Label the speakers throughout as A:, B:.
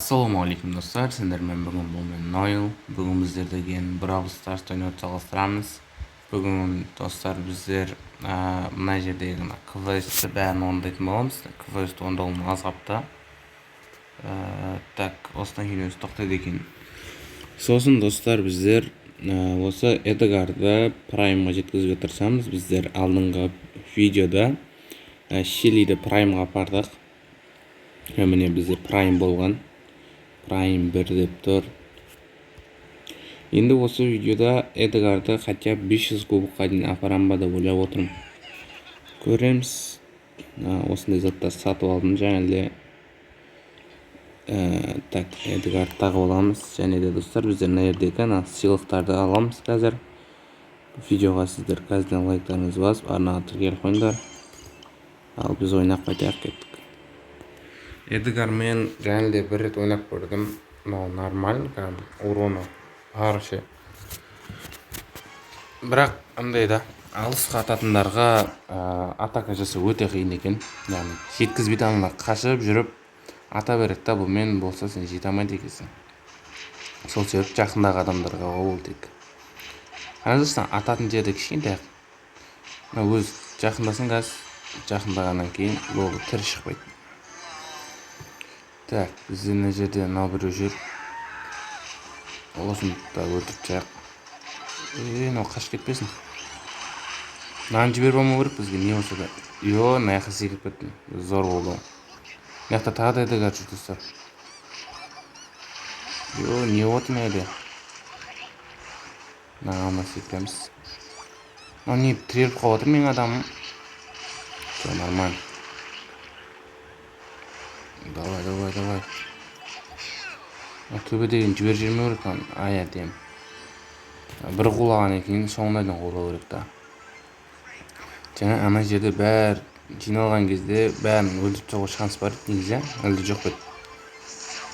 A: Ассалаумағалейкум достар, сендермен бүгін бұл мен Нойл. Бүгін біздер деген Бравл Старс ойнауды жалғастырамыз. Бүгін достар біздер мына жердегі мына квестті бәрін орындайтын боламыз. Квест орындалуына аз қалыпты. Так, осыдан кейін өзі тоқтайды екен. Сосын достар біздер осы Эдгарды праймға жеткізуге тырысамыз. Біздер алдыңғы видеода Шеллиді праймға апардық. Міне бізде прайм болған. Прайм 1 деп тұр. Енді осы видеода Эдгарды хотя бы 500 кубокқа дейін апарам ба деп ойлап отырмын. Көреміз. Осындай заттар сатып алдым және де так, Эдгарды тағып аламыз. Және де достар біздер мына жердегі ана сыйлықтарды аламыз қазір. Видеоға сіздер қазірден лайктарыңызды басып, арнаға тіркеліп қойыңдар. Ал біз ойнап қайтайық, кеттік. Эдгармен және де бір рет ойнап көрдім. Мынау нормально, кәдімгі уроны бар ше. Бірақ андай да, алысқа ататындарға атака жасау өте қиын екен. Яғни жеткізбейді, аналар қашып жүріп ата береді да, бұнымен болса сен жете алмайды екенсің. Сол себепті жақындағы адамдарға ол тек. Қараңыздаршы, ататын жерде кішкентай. Мына өз жақындасаң қазір, жақындағаннан кейін болды, тірі шықпайды. Так, бізде мына жерде мынау біреу жүр. Осыны да өлтіріп тастайық. Мынау қашып кетпесін. Мынаны жіберіп алмау керек бізге, не болса да. Йо, мына жаққа секіріп кеттім. Зор болды. Мына жақта тағы да Эдгар жүр, достар. Йо, не болды мына жерде? Мына секіреміз. Мынау не тіреліп қалып отыр менің адамым. Все нормально. Давай, давай, давай. Төбедеген жіберіп жібермеу керек мынаны. Ай, әдемі. Бір қулағаннан кейін соңына дейін қулау керек та. Жаңа ана жерде бәрі жиналған кезде бәрін өлтіріп тастауға шанс бар еді негізі, әлде жоқ па еді?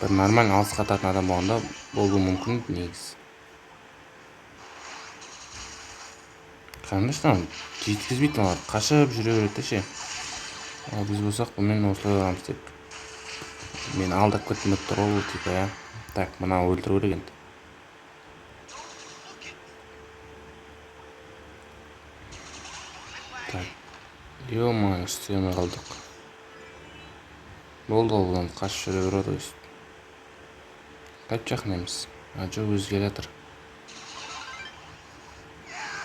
A: Бір нормально алысқа ататын адам болғанда болуы мүмкін негізі. Қараңдаршы, мынау жеткізбейді, мыналар қашып жүре береді да ше. Ал біз болсақ бұнымен осылай барамыз деп. Мен алдап кеттім деп тұр ғой бұл типа, иә. Так, мынаны өлтіру керек енді. Так, ё-моё, істей алмай қалдық. Болды ғой, бұдан қашып жүре береді ғой өйстіп. Қайтып жақындаймыз. А, жоқ, өзі келе жатыр.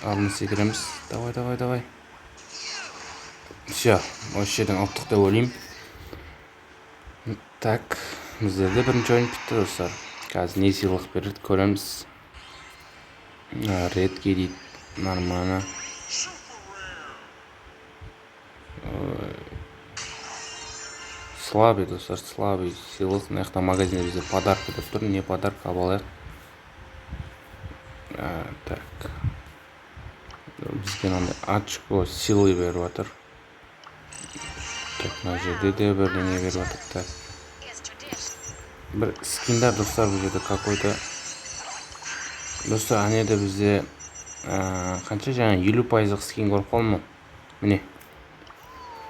A: Алдына секіреміз. Давай, давай, давай. Все, осы жерден ұттық деп ойлаймын. Так, біздерде бірінші ойын бітті, достар. Қазір не сыйлық береді көреміз. Редкий дейді, нормально. Слабый, достар, слабый сыйлық. Мына жақта магазинде бізде подарка деп тұр. Не подарка алып алайық. Так. Бізге мынандай очко силы беріп жатыр. Так, мына жерде де бірдеңе беріп жатыр. Так. Бір скиндар, достар, бұл жерде какой-то. Достар, ана жерде бізде қанша жаңа 50%-лық скин көріп қалдым. Міне.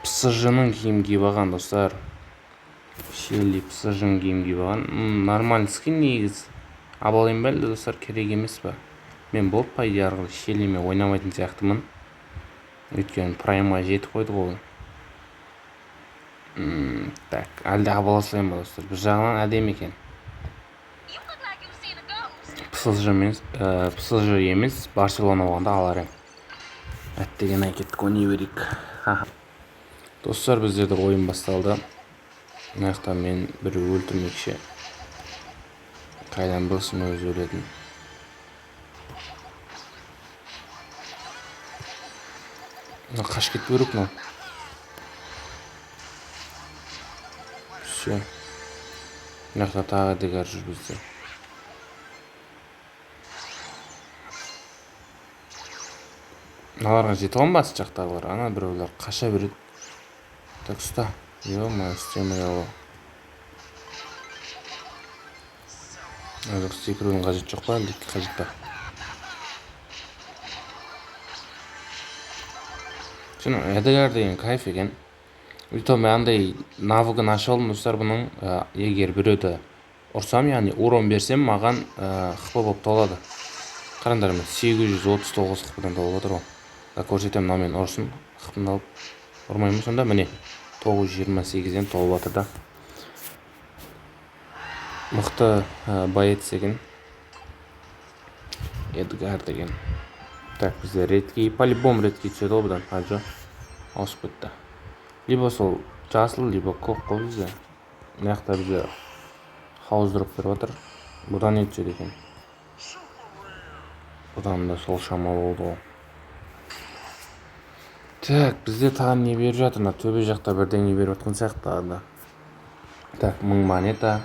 A: ПСЖ-ның киім киіп алған, достар. Шелли ПСЖ-ның киім киіп алған. Нормальный скин негізі. Ала алайын ба әлде, достар, керек емес па? Мен болып, по идее, ары қарай Шеллимен ойнамайтын сияқтымын. Өйткені праймға жетіп қойды ғой. Так, әлде ала салайын ба, достар? Бір жағынан әдемі екен. ПСЖ емес, ПСЖ емес, Барселона болғанда алар едім. Әттеген ай, кеттік, ойнай берейік. Достар, біздерде ойын басталды. Мына жақта мен біреу өлтірмекші. Қайдан білсін өзі өлетін. Мына қашып кетпеу керек мынау. Все. Мына жақта тағы Эдгар жүр бізде. Мыналарға жете аламын ба ас жақтағылар? Ана біреулер қаша береді. Так, ұста. Ё-моё, істемей алу. Жоқ, секірудің қажеті жоқ па, әлде қажет па? Шыны, Эдгар деген кайф екен. И то мен андай навыгын ашып алдым, достар, бұның. Егер біреуді Ұрсам, яғни урон берсем, маған хп болып толады. Қараңдар, міне 839 хп-дан толып отыр ғой. Көрсетемін, мынамен ұрсын, хп-ны алып ұрмаймын сонда, міне 928-ден толып жатыр да. Мықты боец екен Эдгар деген. Так, бізде редкий, по-любому редкий түседі ғой бұдан. А, жоқ, ауысып кетті. Либо сол жасыл, либо көк қой бізде. Мына жақта бізде хаус дроп беріп жатыр. Бұдан не түседі екен? Бұдан да сол шама болды ғой. Так, бізде тағы не беріп жатыр? Мына төбе жақта бірдеңе беріп жатқан сияқты тағы да. Так, 1000 монета.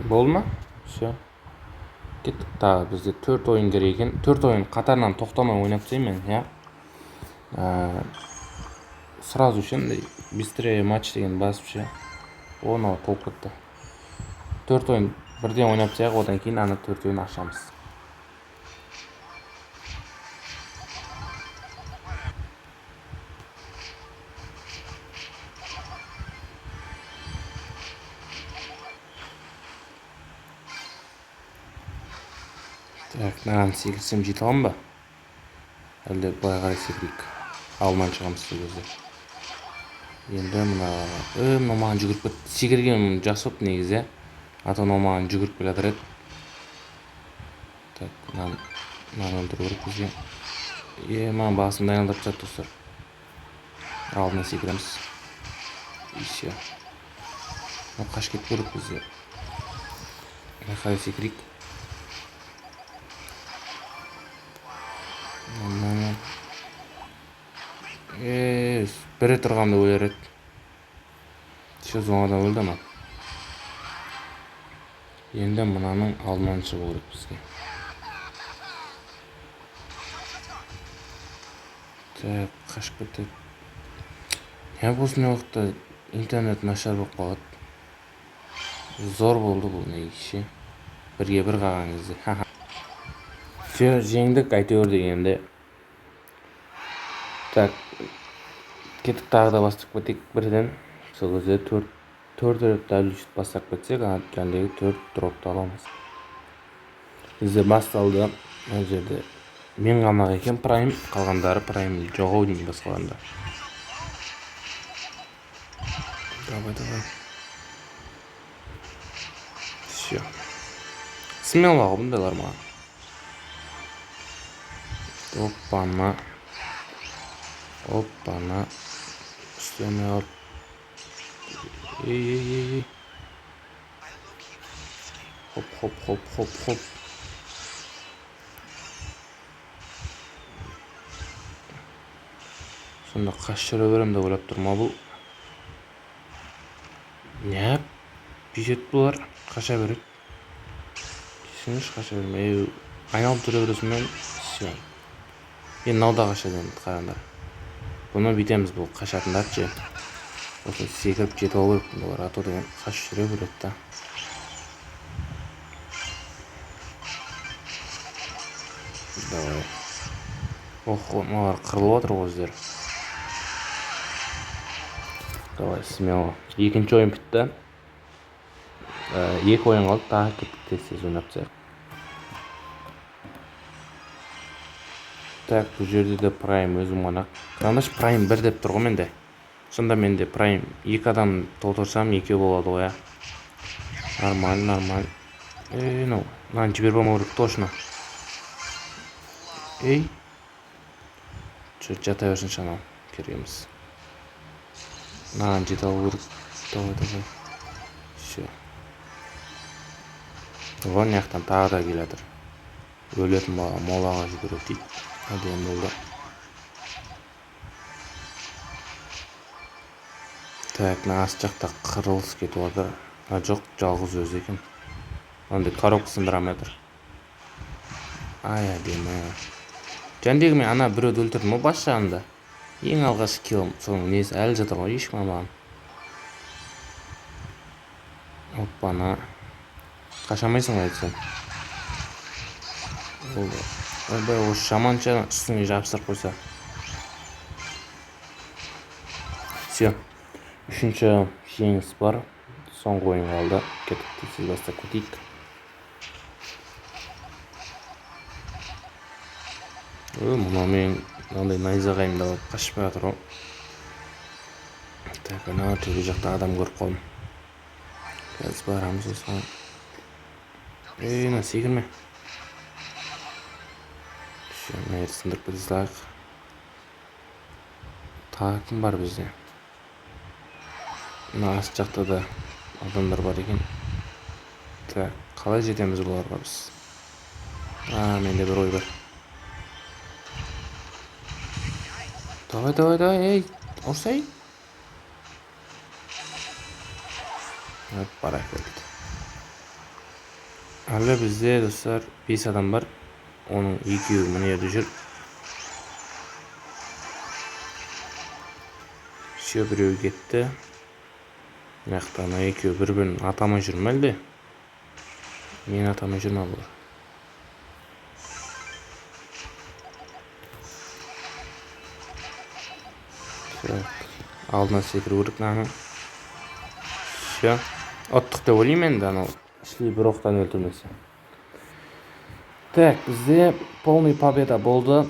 A: Болды ма? Все. Кеттік. Тағы бізде 4 ойын керек екен. 4 ойын қатарынан тоқтамай ойнап тастаймын мен, иә. Сразу ше, андай быстрее матч деген басып ше. О, мынау толып кетті. 4 ойын бірден ойнап тастайық, одан кейін ана 4 ойын ашамыз. Так, мынаған секірсем жете аламын ба? Әлде былай қарай секірейік. Алман шығамыз сол кезде. Енді мына, мынау маған жүгіріп кетті. Секірген жақсы болыпты негізі, а то мынау маған жүгіріп келе жатыр еді. Так, мынаны өлтіру керек бізге. Маған басымды айналдырып тастады, достар. Алдына секіреміз. И все. Мынау қашып кету керек бізге. Мына қарай секірейік. Бірі тұрғанда өлер еді. Все, зонадан өлді ма? Енді мынаның алдынан шығу керек бізге. Так, қашып кетеді. Не болсын, уақытта интернет нашар болып қалады. Зор болды бұл негізі ше. Бірге бір қалған кезде. Ха-ха. Все, жеңдік әйтеуір дегенде. Так, кеттік, тағы да бастап кетейік бірден. Сол кезде төрт рет дәл бастап кетсек, ана жәндегі 4 дропты аламыз. Бізде басталды. Мына жерде мен ғана екен прайм, қалғандары прайм жоқ ау деймін басқаларында. Давай, давай. Все. Смело ғой бұндайлар маған. Оппана. Оппана. Үстіне алып. Ей, ей, ей, ей. Хоп, хоп, хоп, хоп, хоп. Сонда қашып жүре беремін деп ойлап тұр ма бұл? Не? Бүйтеді бұлар, қаша береді. Түсіңізші, қаша бермей. Ей, айналып жүре бересің бе? Все. Енді мынау да қашады енді, қараңдар. Бұны бүйтеміз, бұл қашатындар ше. Осыны секіріп жетіп алу керек бұлар, а то деген қашып жүре береді да. Давай. Охо, мыналар қырылып отыр ғой өздері. Давай, смело. Екінші ойын бітті. Екі ойын қалды, тағы кеттік, тез-тез ойнап тастайық. Так, бұл жерде де прайм өзім ғана. Қараңдаршы, прайм 1 деп тұр ғой менде. Сонда менде прайм 2 адам толтырсам екеу болады ғой, ә. Нормально, нормально. Ей, мынау, мынаны жіберіп алмау керек точно. Ей. Чё, жата берсінші анау, керек емес. Мынаған жете алу керек. Давай, давай. Всё. Вон жақтан тағы да келе жатыр. Өлетін бала молаға жүгіреді дейді. Әдемі болды. Так, мына ас жақта қырылыс кетіп жатыр. А, жоқ, жалғыз өзі екен. Андай коробка сындыра алмай жатыр. Ай, әдемі. Жәндегі мен ана біреуді өлтірдім ғой бас жағында. Ең алғашқы киллім, соның несі әлі жатыр ғой, ешкім алмаған. Оппана. Қашамайсың ғой айтсам. Болды. Ойбай, осы жаманша үстіңе жабыстырып қойса. Все. Үшінші жеңіс бар. Соңғы ойын қалды. Кеттік, тез бастап кетейік. Мынау мен мынандай найзағайымды алып қашып бара жатыр ғой. Так, ана төбе жақта адам көріп қалдым. Қазір барамыз осыған. Ей, мына секірме. Все, мына жерді сындырып кете салайық. Тағы кім бар бізде? Мына ас жақта да адамдар бар екен. Так, қалай жетеміз бұларға біз? Менде бір ой бар. Давай, давай, давай, ей, ұрсай. Бара келді. Әлі бізде, достар, 5 адам бар. Оның екеуі мына жерде жүр. Все, біреуі кетті. Мына жақта ана екеуі бір-бірін атамай жүр ме әлде? Мені атамай жүр ме бұлар? Так, алдына секіру керек мынаны. Все, ұттық деп ойлаймын енді, анау шли бір оқтан өлтірмесе. Так, бізде полный победа болды.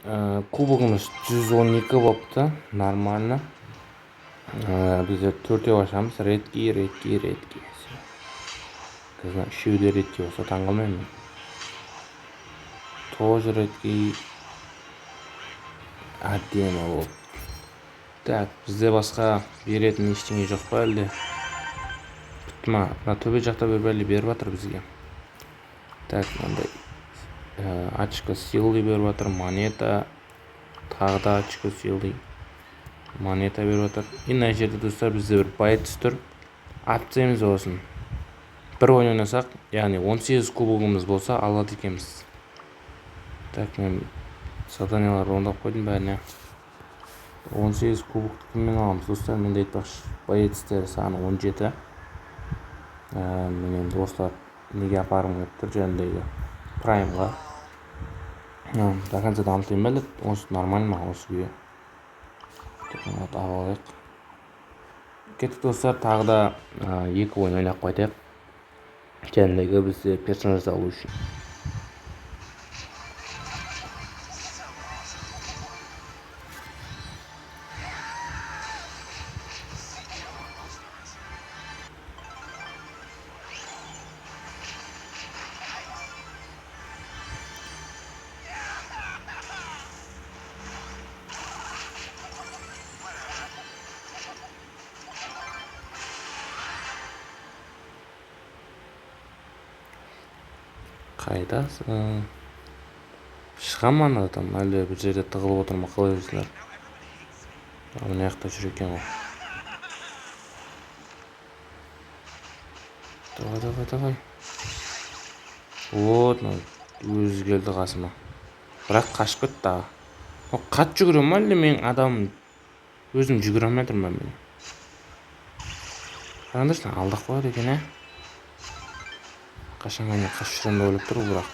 A: Кубогымыз 112 болыпты, нормально. Бізде төртеу ашамыз. Редкий, редкий, редкий. Қазір үшеуі де редкий болса таңғалмаймын мен. Тоже редкий. Әдемі болды. Так, бізде басқа беретін ештеңе жоқ па әлде? Бітті ма? Мына төбе жақта бір бәле беріп жатыр бізге. Так, мынандай, очко силы беріп жатыр, монета, тағы да очко силы, монета беріп жатыр. И мына жерде, достар, бізде бір боец тұр. Опциямыз болсын. Бір ойын ойнасақ, яғни 18 кубогымыз болса алады екенбіз. Так, мен заданияларды орындап қойдым бәріне. 18 кубокты кіммен аламыз, достар? Менде айтпақшы, боецтер саны 17. Мен енді осылар неге апарғым келіп тұр, жаңағыдегі праймға. До конца дамытайын ба әлде? Осы нормально ма осы күйі? Так, мынаны алып алайық. Кеттік, достар, тағы да, екі ойын ойнап қайтайық. Жаңағыдегі бізде персонажды алу үшін. Қайдасың? Шыға ма ана адам? Әлде бір жерде тығылып отыр ма? Қалай ойлайсыңдар? Мына жақта жүр екен ғой. Давай, давай, давай. Вот, мынау өзі келді қасыма. Бірақ қашып кетті тағы. Ол қатты жүгіре ма әлде менің адамым өзім жүгіре алмай жатырмын ба мен? Қараңдаршы, алдап қояды екен, ә? Қашанға дейін қашып жүремін деп ойлап тұр ғой бірақ.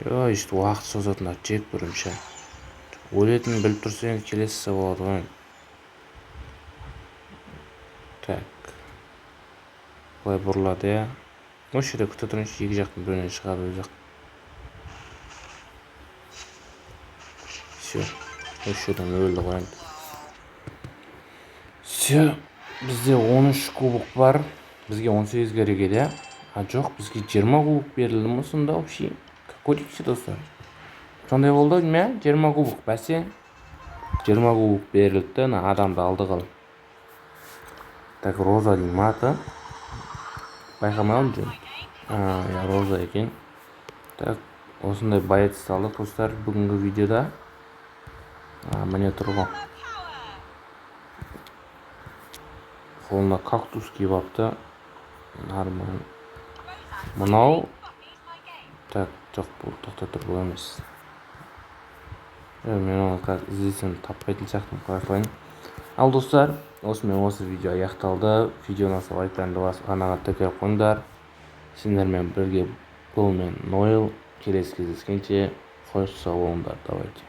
A: Ой, өйстіп уақыт созатындар жек көремін ше. Өлетінін біліп тұрса енді келесісі болады ғой. Так. Былай бұрылады, иә. Осы жерде күте тұрайыншы, екі жақтың бірінен шығады өзі ақ. Все, осы жерден өлді ғой енді. Все, бізде 13 кубок бар. Бізге 18 керек еді, иә? А жоқ, бізге 20 кубок берілді ме сонда вообще? Көрейікші, достар. Сондай болды ау деймін, ә? 20 кубок, бәсе. 20 кубок берілді, ана адамды алды қал. Так, Роза деймін аты. Байқамай қалдым жөн. Иә, Роза екен. Так, осындай боец алдық, достар, бүгінгі видеода. Міне тұр ғой. Қолына кактус киіп алыпты. Нормально. Мынау. Так, жоқ, бұл тоқта тұр, бұл емес. Мен оны қазір іздесем таппайтын сияқтымын, қоя салайын. Ал достар, осымен осы видео аяқталды. Видеоны ұнаса лайктарыңды басып, арнаға тіркеліп қойыңдар. Сендермен бірге бұл мен Нойл. Келесі кездескенше қош сау болыңдар. Давайте.